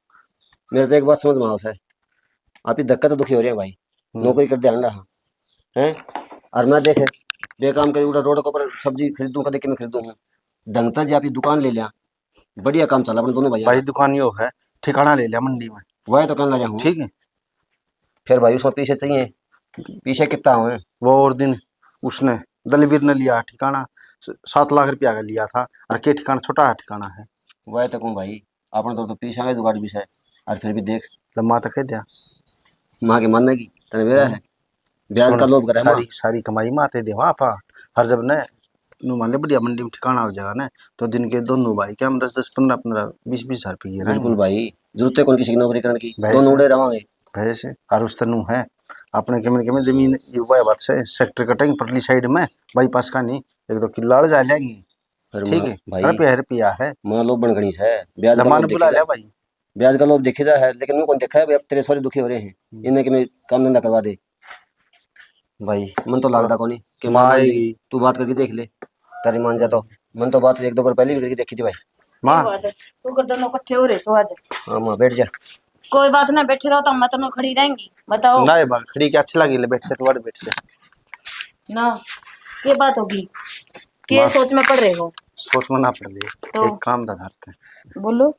मेरे तो एक बात समझ में आओ से, आप ही धक्का तो दुखी हो रहे हैं भाई। हम्म। नौकरी कर ध्यान रहा हैं, और मैं देख बेकाम के उड़ा रोड के ऊपर सब्जी खरीदूं, कदे के मैं खरीदूं हूँ। ढंग से जी आप ही दुकान ले लिया, बढ़िया काम चला अपने दोनों भाई। भाई दुकान यो है, ठिकाना ले लिया मंडी में। वही तो कहना रहा हूँ। ठीक है। फिर भाई उसमें पीछे चाहिए, पीछे कितना हुए? वो और दिन उसने दलबीर ने लिया ठिकाना, स-, सात लाख रुपया का लिया था, और के ठिकाना छोटा ठिकाना है। वही तो कहूँ भाई, अपने तो, तो पीछे का जुगाड़ भी है, और फिर भी देख। लम्मा तो कह दिया। माँ के मानेगी, तने बेरा है। ब्याज का लोभ करे सारी, सारी कमाई माते देवा आपा। हर जब ने नू मान ले बढ़िया मंडी में ठिकाना हो जाएगा ना, तो दिन के दोनों भाई के हम दस दस, पन्द्रह पन्द्रह, बीस बीस हजार रुपये। बिल्कुल भाई, जरूरत है कौन किसी की नौकरी करने की, दोनों उड़े रवांगे। भैंस और उस तनु है अपने के में, के में जमीन, ये वह बात से सेक्टर कटेंगे परली साइड में, बाईपास का नहीं, एक दो किला जा लेंगे। ठीक है भाई, रुपया रुपया है। माँ लोभ बन गणी है, ब्याज का लोभ देखे जा भाई। ब्याज का लोभ देखे जा है, लेकिन वो कौन देखा है भाई? अब तेरे सारे दुखी हो रहे हैं, इन्हें कि मैं काम धंधा करवा दे। भाई मन तो लगता कोनी कि माँ आएगी। तू बात करके देख ले, तेरी मान जा तो। मन तो बात एक दो बार पहले भी करके देखी थी भाई। माँ। तू कर दोनों इकट्ठे हो रहे सो आज। हाँ माँ, बैठ जा। कोई बात ना, बैठे रहो तो मैं दोनों खड़ी रहेंगी। बताओ। ना माँ, खड़ी क्या अच्छी लगी, ले बैठ से, तू बैठ से। ना, ये बात होगी। के सोच में पड़ रहे हो? सोच में ना पड़ रही। तो एक काम था धरते। बोलो।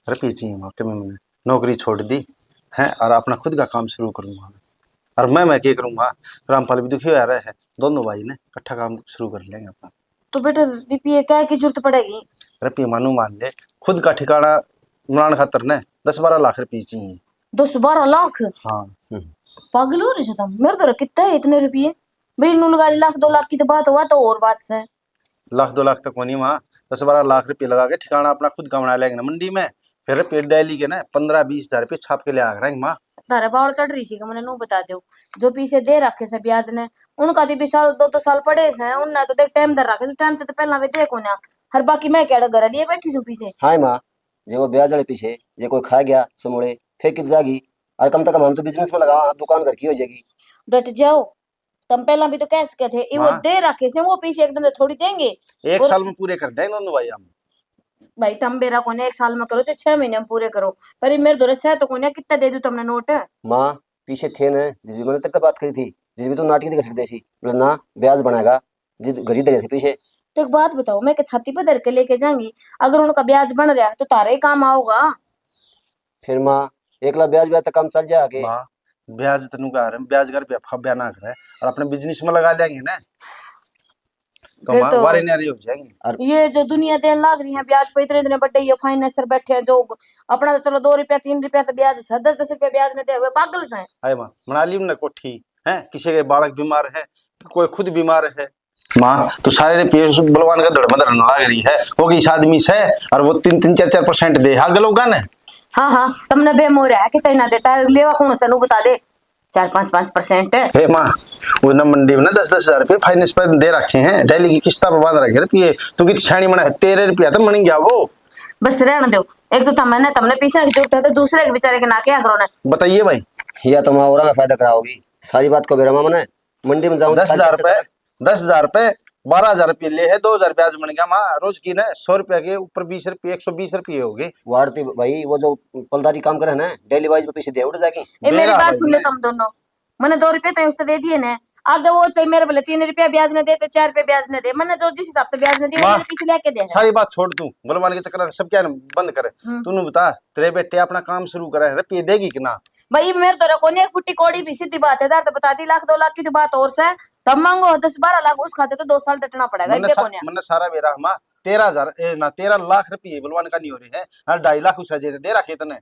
रुपये चाहिए माँ, कमी मैंने नौकरी छोड़ दी है और अपना खुद का काम शुरू करूंगा। और मैं, मैं क्या करूंगा, रामपाल भी दुखी हो रहा है, दोनों भाई ने इकट्ठा काम शुरू कर लेंगे अपना। तो बेटा, रुपये क्या की जरूरत पड़ेगी? रुपये मानू मान ले, खुद का ठिकाना बनाने खातर ने दस बारह लाख रुपये चाहिए। दस बारह लाख? हाँ। पागल हो रहे हो तुम? मेरे तो कितना है इतने रुपये? भाई, नू लगा ले लाख दो लाख की तो बात हुआ तो और बात है। लाख दो लाख तो कोनी माँ, दस बारह लाख रुपये लगा के ठिकाना अपना खुद का बना लेंगे ना मंडी में। फिर रुपये डेली के ना पन्द्रह बीस हजार रुपये छाप के ले आ करेंगे माँ। थारे बावल चढ़ रही सी कि मैंने नू बता दो, जो पीछे दे रखे से ब्याज ने, उनका तो भी साल दो दो साल पड़े से, उनने तो देख टाइम धर रखे, टाइम तो, तो पहला वे देखो ना, हर बाकी मैं क्या घर लिए बैठी सू पीछे। हाँ माँ, जे वो ब्याज वाले पीछे जे कोई खा गया समूले, फिर कित जागी? और कम से कम हम तो बिजनेस में लगा, हाँ, दुकान घर की हो जाएगी। डट जाओ, तम पहला भी तो कह सके थे, ये वो दे रखे से, वो पीछे एकदम से थोड़ी देंगे। एक और साल में पूरे कर देंगे दोनों भाई हम। भाई, तम बेरा कोने एक साल में करो, चाहे छह महीने में पूरे करो, पर ये मेरे धोरे सह तो कोने, कितना दे दूं तमने नोट? माँ, पीछे थे ना, जिस भी मैंने तेरे से बात करी थी, जिस भी तू नाटक दिखा सकते सी, बोले ना, ब्याज बनाएगा, जिद घरी धरे थे पीछे। तो एक बात बताओ, मैं के छाती पे धर के लेके जाएंगी, अगर उनका ब्याज बन रहा तो तारे ही काम आओगा। फिर माँ, एकला ब्याज, ब्याज तक काम चल जाए आगे। माँ, ब्याज तनु का रहे, ब्याज का रुपया फाब्या ना करे और अपने बिजनेस में लगा लेंगे ना, तो फिर माँ तो वारे न्यारे हो जाएंगे। और ये जो दुनिया देने लाग रही है ब्याज पे, इतने, इतने बड़े ये फाइनेंसर बैठे हैं, जो अपना तो चलो दो रुपया, तीन रुपया तो ब्याज है, दस दस रुपया ब्याज ने दे हुए, पागल से। हाय माँ, बना ली उनने कोठी, है, किसी के बालक बीमार है, कोई खुद बीमार है, माँ, तू सारे रुपये उस बलवान का धड़ में धड़न लाग रही है। वो किस आदमी से, और वो तीन तीन चार चार परसेंट दे, हाँ, गलोगा ने। हाँ, हाँ, तमने बेमोर है, कितना ना देता है, लेवा कौन सा, नू बता दे, चार पाँच, पाँच परसेंट। हे माँ, वो ना मंडी में ना दस दस हजार रुपये फाइनेंस पर दे रखे हैं, डेली की किस्ता पर बांध रखे रुपये। तू कित छानी मना है, तेरे रुपया तो मन गया वो। बस रहने दो, एक तो था मैंने तमने पीछे की जरूरत है, तो दूसरे के बेचारे के ना क्या करो ना। बताइए भाई। या तो माँ और ना फायदा कराओगी, सारी बात को बेरा माँ मने मंडी में जाऊं, दस हजार रुपए, दस हजार रुपए, बारह हजार रुपये ले है, दो हजार ब्याज बन गया माँ, रोज की ना सौ रुपया के ऊपर बीस रुपये, एक सौ बीस रुपये हो गए। वार्ती भाई, वो जो पलदारी काम करे ना, डेली वाइज पे पैसे दे उठ जाके। ए, मेरी बात सुन ले तुम दोनों, मैंने दो रुपये तो उससे दे दिए ने, आगे वो चाहे मेरे भले तीन रुपया ब्याज न दे, तो चार रुपया ब्याज न दे, मैंने जो जिस हिसाब से ब्याज न दिया, माँ, मैंने पीछे लेके दे। सारी बात छोड़ तू, बलवान के चक्कर सब क्या बंद कर। हम्म। तू नू बता, तेरे बेटे अपना काम शुरू करे, रुपये देगी कि ना? भाई, मेरे तो कोने एक फुट्टी कौड़ी भी, सीधी बात है, दार तो बता दी, लाख दो लाख की तो बात और से, तब मांगो दस बारह लाख, उस खाते तो दो साल डटना पड़ेगा, मैंने इनके सा-, कोने। मैंने सारा बेरा, माँ, तेरह हजार, ए, ना, तेरह लाख रुपये बलवान का नहीं हो रहे हैं, हर ढाई लाख उसे जे दे रखे तने।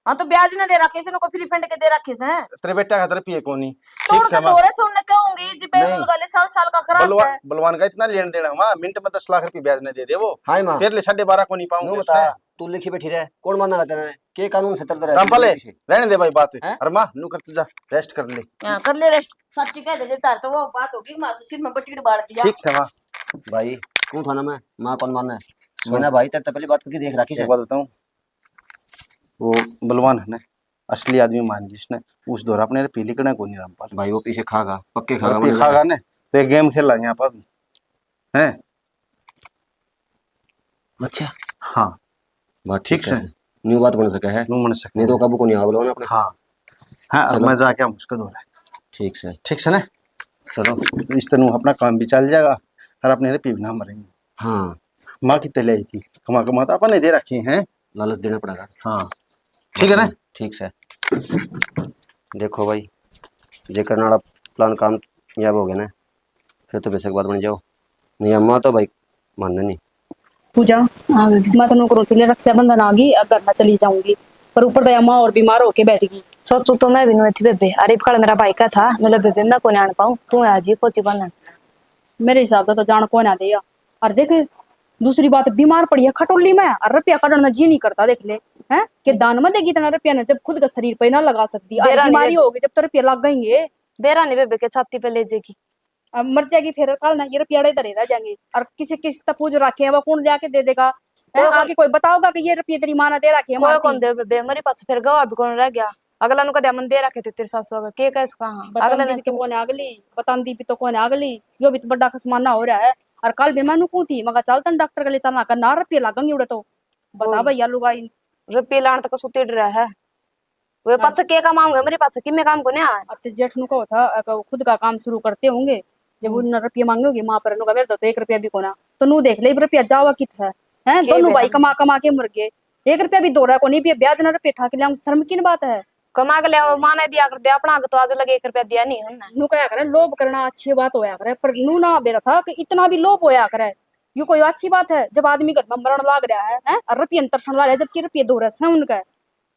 हाँ, तो ब्याज ना दे रखे, इसने को फ्री फंड के दे रखे से। तेरे बेटा खातर रुपये कोनी। तोड़ ठीक के से, माँ। दोरे से उन्हें कहूंगी, जी पे नहीं। उनका ले साल, साल का खर्च बलवा-, है। बलवान का इतना लेन देन है, माँ, मिनट में दस लाख रुपये ब्याज ना दे दे वो। हाय माँ। तेरे लिए साढ़े बारह को नहीं पाऊंगा नू बता, इसने। तू लिखी बैठी रहे, कौन मानना तेरे? के कानून से तरता रहे? रामपाल, रहने दे भाई बात। हैं? अरे माँ, नू कर, तू जा, रेस्ट कर ले। हाँ, कर ले रेस्ट। सच्ची कह दे, जब तार तो वो बात होगी, मार तो सिर में बटीड़ बाड़ दिया। ठीक से माँ। भाई, क्यों था ना मैं, माँ कौन मानना है? सुन। सुना भाई, तेरे तो पहले बात करके देख रखी एक से। बात बताऊं? वो बलवान है ना, असली आदमी मान जिसने, उस दौरा अपने पीली कड़ा को नहीं रामपाल। भाई, वो पीछे खागा, पक्के खागा, और पी मैंने खागा देखा। ने, तो एक गेम खेल लांगे आप अभी। हैं? अच्छा। हाँ। बात ठीक ठीक है से। न्यू बात बन सके है। न्यू बन सके। नहीं तो काबू को नहीं आवा बलवान अपने। हाँ। हाँ, चलो। मैं जाके आऊँ उसको दो। ठीक से। ठीक से ना? चलो। इस तरह अपना काम भी चल जाएगा और अपने रे पीवना मरेंगे। हाँ। माँ कितने ले आई थी? कमा, कमा तो अपन ने दे रखी है। लालच देना पड़ेगा। हाँ। ठीक है ना? ठीक से। देखो भाई, जे करने वाला प्लान कामयाब हो गया ना, फिर तो बेशक बात बन जाओ, नहीं अम्मा तो भाई मानना नहीं। पूजा, हाँ बेबे। मैं तो नू करूँ थी, ले रक्षाबंधन आ गई, अब घर में चली जाऊंगी, पर ऊपर दया माँ और बीमार होके बैठ गई। सोचू तो मैं भी नुए थी बेबे, अरे कल मेरा भाई का था, मैं ले बेबे मैं को आन पाऊँ, तू आ जी पोती बांधन। मेरे हिसाब से तो जान को ना दिया। और देख, दूसरी बात, बीमार पड़ी है खटोली में, और रुपया काटने जी नहीं करता, देख ले, हैं? के दान में देगी इतना रुपया ने, जब खुद का शरीर पे ना लगा सकती, और बेरा नहीं बीमारी बेबे। होगी जब तो रुपया लग गएंगे। बेरा नहीं बेबे के छाती पे ले जाएगी। अब मर जाएगी फिर, कल ना ये रुपया इधर ही रह जाएंगे। और किसी किस्त पूछ रखे हैं, वो कौन लिया के दे देगा? हैं? कोई कौन आके कोई बताओगा कि ये रुपये तेरी माँ ने दे रखे हैं कोई मार कौन की? दे बेबे, मरी पाछे फिर गवाह भी कौन रह गया? अगला नु कदे मन दे रखे थे तेरे सासू का, के कह इसका? हाँ, अगला बतांदी ने भी तो क्यों? कौन है अगली, बतांदी भी तो कौन है अगली। यो भी तो बड़ा खसमाना हो रहा है। और कल भी मैं नु कहूं थी, मगर चल तन डॉक्टर के लिए, तना का ना रुपये लागेंगे उड़े तो। बता कोई भैया लुगाई। रुपये लान तक सूती डरा है। वे हाँ। पाछे के काम आऊंगे, मेरे पाछे किमे काम को नहीं आवे। अब ते जेठ नु कहो था, अ, कहो खुद का काम शुरू करते होंगे। जब हम्म। उन्होंने रुपये मांगे होंगे माँ पर, नु कहा, "मेरे तो, तो एक रुपया भी कोना।" तो नु देख ले, रुपया जावा कित है? हैं? के दोनों भाई बेरा कमा, कमा के मर गए। एक रुपया भी दो रहा को नहीं, भी ब्याज ना रुपये ठा के लियाऊं, शर्म किन बात है? कमा के ले, माँ ने दिया कर दे, अपना तो आज लगे एक रुपया दिया नहीं हमने। नु कहा करे, लोभ करना अच्छी बात होया करे, पर नु ना बेरा था कि इतना भी लोभ होया करे। यो कोई अच्छी बात है, जब आदमी घर में मरण लाग रहा है, हैं? और रुपये तरसण लाग रहा है, जबकि रुपये दो रस हैं उनका।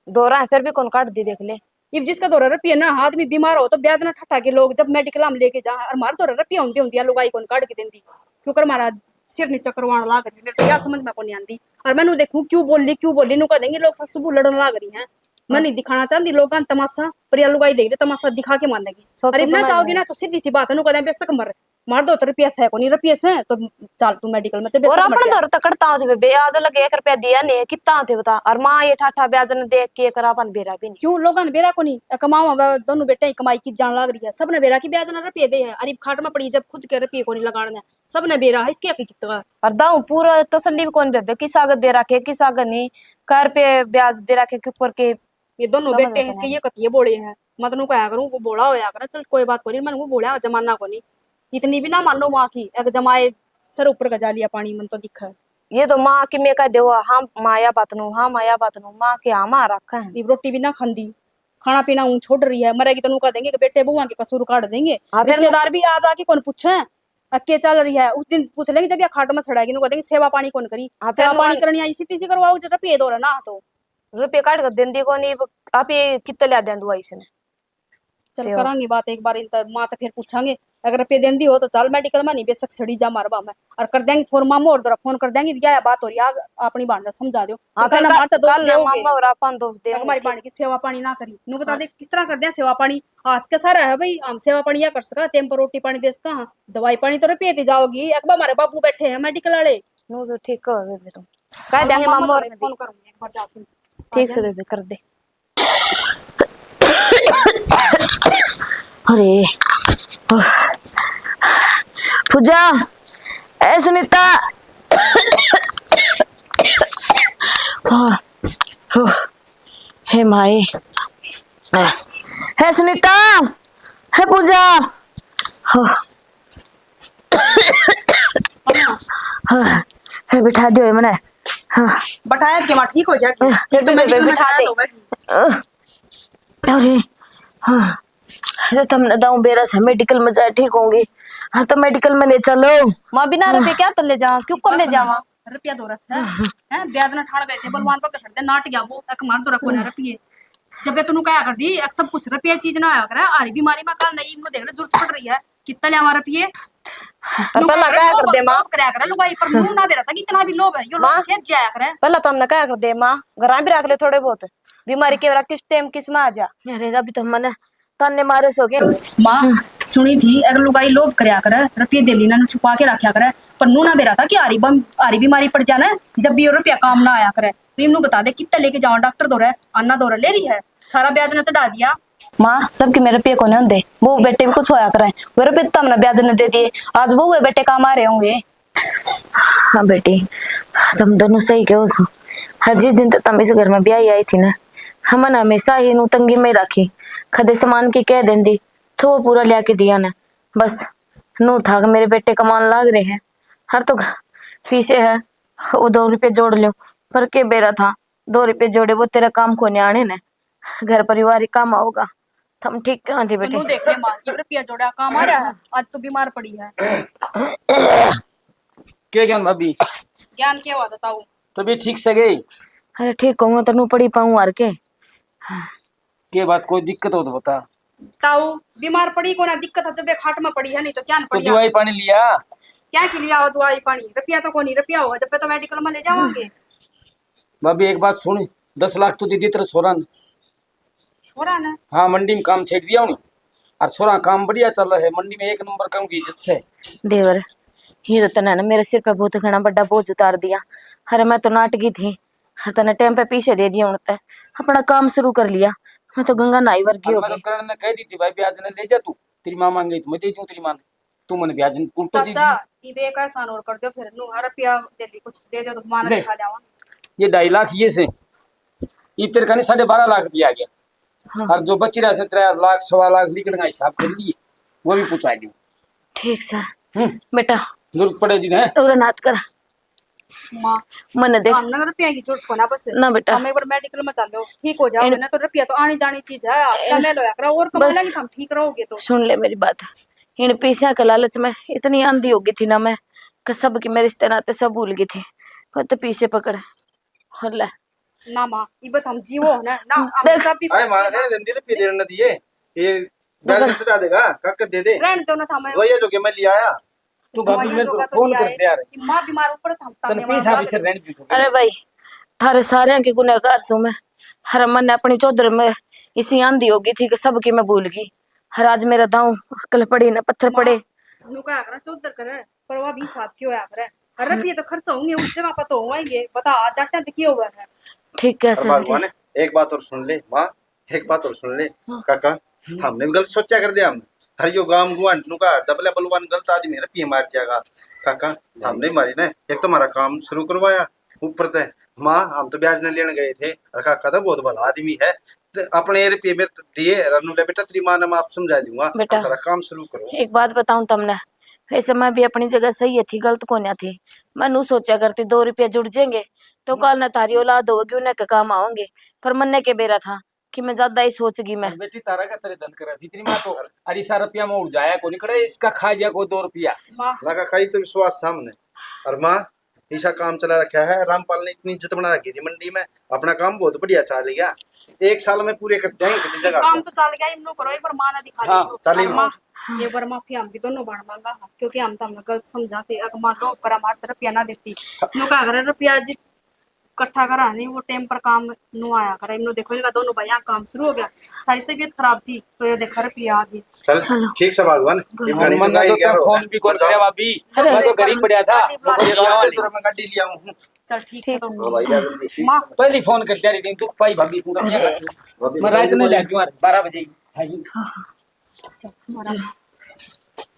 दो रहा है, फिर भी कौन काट दी, देख ले। इब जिसका दो रहा रुपये ना, आदमी बीमार हो तो ब्याज ना ठटा के लोग जब मेडिकल में लेके जा, और मार दो रहा रुपये होंदे होंदे लुगाई कौन काट के देंदी, क्योंकि हमारा सिर नीचे करवाण लाग रही, मेरे तो या समझ में को नहीं आंदी। और मैं नु देखूं क्यों बोली, क्यों बोली, नु कह देंगे लोग सासू बहू लड़न लाग रही हैं। मैं हाँ। नहीं दिखाना चाहती लोगों का तमाशा, पर या लुगाई देख रहे तमाशा दिखा के मानेगी। सोचो अरे तो ना मैं चाहोगी ना तो सीधी सी बात है, नु कह दें बेशक मर, मार दो तो रुपया से कोनी, रुपये से तो चाल तू मेडिकल में, चल और बेशक मर अपने जा। दर तक कटता हो जबे ब्याज लगे एक रुपया दिया नहीं है, कितना होते बता। और माँ ये ठाठा ब्याज ने देख के कर अपन बेरा भी नहीं। क्यों लोगों ने बेरा को नहीं? अ, कमाओ, अब दोनों बेटे ही कमाई की जान लाग रही है, सबने बेरा की ब्याज ना रुपये दे है। अरे खाट में पड़ी जब खुद के रुपये को नहीं लगाने, सबने बेरा है, इसके आगे कितना? और दाऊ पूरा तसल्ली भी कौन बेबे, किस आगे दे रखे, किस आगे नहीं, कर पे ब्याज दे रखे के ऊपर के। ये दोनों समझ बेटे में हैं तो इसके, नहीं। ये कतिए बोले हैं। मैं तो नु कहा करूँ, वो बोला होया करे, चल कोई बात कोनी, मैंने वो बोला जमाना कोनी। इतनी भी ना मानो माँ की, एक जमाए सर ऊपर का जा लिया पानी, मन तो दिखा है। ये तो माँ की मैं कह दे, हाँ माया बात नु, हाँ माया बात नु, माँ के हाँ माँ रखा है। इब रोटी भी ना खांदी, खाना पीना ऊँ छोड़ रही है, मरेगी तो नु कह देंगे कि बेटे बहुआ के कसूर काट देंगे। हाँ, फिर रिश्तेदार भी आ जाके कौन पूछे, अ, के चल रही है, उस दिन पूछ लेंगे जब या खाट में सड़ाएगी, नु कह देंगे सेवा पानी कौन करी, हाँ, फिर सेवा नु पानी कह करनी आई, इसी तीसी करवाओ, जब रुपये दो रहा ना तो। रुपये काट कर देंदी कोनी, आप ये कितने ले दें दुआ इसने? चल सेवा। करांगे बात एक बार, इन त-, माँ तो फिर पूछांगे, अगर रुपये देंदी हो तो चल मेडिकल में, नहीं बेशक सड़ी जा मार बा में, और कर देंगे फोन मामो और दरा फोन कर देंगे, या बात हो रही है, अपनी भाण समझा दो। हाँ, फिर फिर कल, मार तो दोष कल ना देओगे। मामा और अपन दोष देंगे हमारी कि भाण की सेवा पानी ना करी, नु बता हाँ। दे किस तरह कर दे सेवा पानी, हाथ का सारा है भाई, हम सेवा पानी या कर सका, टेम पर रोटी पानी दे सका, हाँ, दवाई पानी तो रुपये दे जाओगी। एक बार हमारे बाबू बैठे हैं मेडिकल वाले। नु तो ठीक हो बेबे तुम। कह देंगे मामा मामा और और फोन करूंगी एक बार जाके। ठीक से बेबे कर दे। अरे पूजा, ए सुनीता। हे माई, हे सुनीता, हे पूजा, हाँ। हाँ, है, बिठा दियो ये मने। हाँ। बैठाया के माँ ठीक हो जाएगी। ये तो बेबे medical में बिठा जाया दे। तो होगा कि। अरे, हाँ। ये तो हमने दाऊ बेरा से मेडिकल में जाए ठीक होंगी। हाँ, तो मेडिकल में ले चलो। माँ, बिना रुपये क्या तो ले जावा, क्यों कर ले जावा? रुपया दो रस है, हैं? ब्याज ना ठाण गए थे, बलवान पर घसट दे, नाट गया वो, एक मार दो रखो ना रुपये। जब ये तन्नू कहा कर दी, एक सब कुछ रुपया चीज ना आया करे, हरी बीमारी में काल नहीं, इनको देख ले, जरूरत पड़ रही है, कितना ले आवा रुपये? और पहला कहा कर दे, माँ। लोभ करया करे लुगाई, पर मुंह ना बेरा था, कितना भी लोभ है, यो लोग माँ, सेज जाया करे। पहला तो हमने कहा कर दे, माँ, घर भी रख ले थोड़े बहुत, बीमारी के बेरा किस टाइम किस में आ जा। अरे, अभी तो मने ताने मारे सो के। माँ, सुनी थी, अगर लुगाई लोभ करया करे, रुपये दे लीना, छुपा के रखया करे, पर नू ना बेरा था कि हारी बम-, हारी बीमारी पड़ जाना, जब भी ये रुपया काम ना आया करे, तो इमनू बता दे, कितना लेके जावा डॉक्टर दौरे, अन्ना दौरे ले रही है, सारा ब्याज ना चढ़ा दिया। माँ, सबके मेरे रुपये कोने होंदे, वो बेटे भी कुछ होया करे, वो रुपये तो हमने ब्याज ने दे दिए, आज वो हुए बेटे काम आ रहे होंगे। हाँ बेटी, तुम दोनों सही कहो सो। हाँ, जिस दिन तक तुम इस घर में ब्याही आई थी ना, हमने हमेशा ही नू तंगी में राखी। कदे सामान की कह देंदी, तो वो पूरा लिया के दिया ना। बस, नू था कि मेरे बेटे कमान लाग रहे हैं। हर तो पीछे है, वो दो रुपये जोड़ लो, पर के बेरा था, दो रुपये जोड़े वो तेरा काम को न्याणे ने। घर परिवार ही काम आओगा। थम ठीक कहाँ थी बेटे? नू देख ले माँ, ये रुपया जोड़ा काम आ रहा है, आज तो बीमार पड़ी है। के ज्ञान भाभी? ज्ञान के हुआ बताओ? तबीयत ठीक से गई? अरे ठीक कहूँ, तन्नू पड़ी पाऊँ हार के। के बात, कोई दिक्कत हो तो बता। ताऊ, बीमार पड़ी कोना, दिक्कत है जब ये खाट में पड़ी है, नहीं तो क्या न तो पड़ी। दवाई पानी लिया? क्या की लिया हो दवाई पानी? रुपया तो कोनी, रुपया होगा जब पे तो मेडिकल में ले जावांगे। भाभी एक बात सुन, दस लाख तो दे दी तेरे छोरा ने। छोरा ने? हाँ, मंडी में काम छेड़ दिया उन्हें। और छोरा काम बढ़िया चल रहा है, मंडी में एक नंबर कहूँगी इज्जत से। देवर, ये तो तने ना मेरे सिर पे बहुत घना बड़ा बोझ उतार दिया। अरे मैं तो नाटकी थी, अरे तने टाइम पे पीछे दे दिया उनते, अपना काम शुरू कर लिया। मैं तो गंगा नहाई वर्गी और हो मैं तो गई। करण ने कह दी थी, भाई ब्याज ने ले जा तू, तेरी माँ मांगे तो मैं दे दूँ तेरी माँ ने। तू मने ब्याज उल्टो दे चाचा, दी। इबे एक एहसान और कर दो फिर, नू हर रुपया दे ली, कुछ दे दो तो मां ने ले। दिखा जावा। ये ढाई लाख ये से, ये तेरे का नहीं, साढ़े बारह लाख रुपया आ गया। हाँ। और जो बची रहा से तेरह लाख, सवा लाख लिखने का हिसाब कर लिए, वो भी पहुंचा दे। ठीक सा। हम्म। बेटा, जरूरत पड़े जी ने। और नात कर। माँ, मने देख। हम ना रुपया की जरूरत को ना बस। ना बेटा। हम एक बार मेडिकल में चलो, ठीक हो जाओ इन- ना, तो रुपया तो आनी जानी चीज है। इन- समय लो यार, और कमा बस। लेंगे हम, ठीक रहोगे तो। सुन ले मेरी बात, इन पैसा के लालच में इतनी आंधी हो गई थी ना मैं, कि सब की मैं रिश्ते नाते सब भूल गई थी। पर तो पीछे पकड़, और ले। ना माँ, इबे तो हम जीवो हो ना, ना, हम देख। सब भी आए माँ, रहने दे, रुपये देने ना दिए, ये ब्याज चढ़ा देगा, काका दे दे। रहने दो ना, था मैं वही है जो कि मैं ले आया। तू भाभी, मैं तो फोन कर दे यार। माँ बीमार ऊपर था, तने पैसा भी से रहने दी। अरे भाई, थारे सारे के गुनहगार सू मैं। हर मन अपनी चौधर में इसी आंधी होगी थी कि सबकी मैं भूल गई। हर आज मेरा दाऊं अकल पड़ी ना पत्थर पड़े। नु कहा करा चौधर करे, पर वो भी हिसाब की होया करे। अरे रुपये तो खर्च होंगे, उस जगह पर तो होंगे। बता, आज डाटा दिखी हुआ है। ठीक है सर। भगवान, एक बात और सुन ले माँ, एक बात और सुन ले। हाँ। काका, हमने भी गलत सोचा कर दिया। हम हर यो गांव गुआंढ नु का डबल बलवान गलत आदमी है, रुपये मार जाएगा। काका, हमने मारी ना, एक तो हमारा काम शुरू करवाया, ऊपर ते माँ, हम तो ब्याज न लेने गए थे, और काका तो बहुत भला आदमी है, तो अपने रुपये मेरे दिए, रनु ले बेटा, तेरी माँ ने मैं आप समझा दूंगा, बेटा, तेरा काम शुरू करो। एक बात बताऊं तमने, वैसे मैं भी अपनी जगह सही थी, गलत कोन्या थी। मैं नू सोचा करती दो रुपये जुड़ जाएंगे तो काल ना थारी औलाद होगी, उन्हें के काम आओगे, पर मन्ने के बेरा था कि मैं ज्यादा ही सोच गई मैं। बेटी, तारा का तेरे दंद करा थी तेरी माँ तो। अरे, सारा रुपया में उड़ जाया कोनी करे, इसका खा गया कोई दो रुपया। माँ। लगा कई तो विश्वास सामने। और माँ, ऐसा काम चला रखा है, रामपाल ने इतनी इज्जत बना रखी थी मंडी में, अपना काम बहुत बढ़िया चल गया, एक साल में पूरे कर देंगे कितनी जगह काम को। तो चल गया, इन लोग करो, एक बार माँ ने दिखा हाँ। दो। चल, माँ, ये बार माफी हम भी दोनों बार मांगा, क्योंकि हम तो हमने गलत समझा थे, अगर माँ लोग पर हमारे तरफ या ना देती, नो का अगर रुपया जी इकट्ठा करा नहीं, वो टाइम पर काम नु आया करे। इन्हों देखो, इनका दोनों भाई यहाँ काम शुरू हो गया। सारी तबीयत खराब थी, तो ये देखा रुपया आ गई। चल, चलो। ठीक से भगवान, ये गाड़ी तो गाड़ी तो फोन भी कौन करे भाभी? अरे। मैं तो गरीब पड़ा था, मैं तो ये गाड़ी ले आऊं। चल, ठीक है, ठीक। तो हाँ भाई, यार, ठीक माँ। पहली फोन कर दिया रे, दुख पाई भाभी, पूरा मैं रात में ले दूं यार, बारह बजे। भाई। चल, हमारा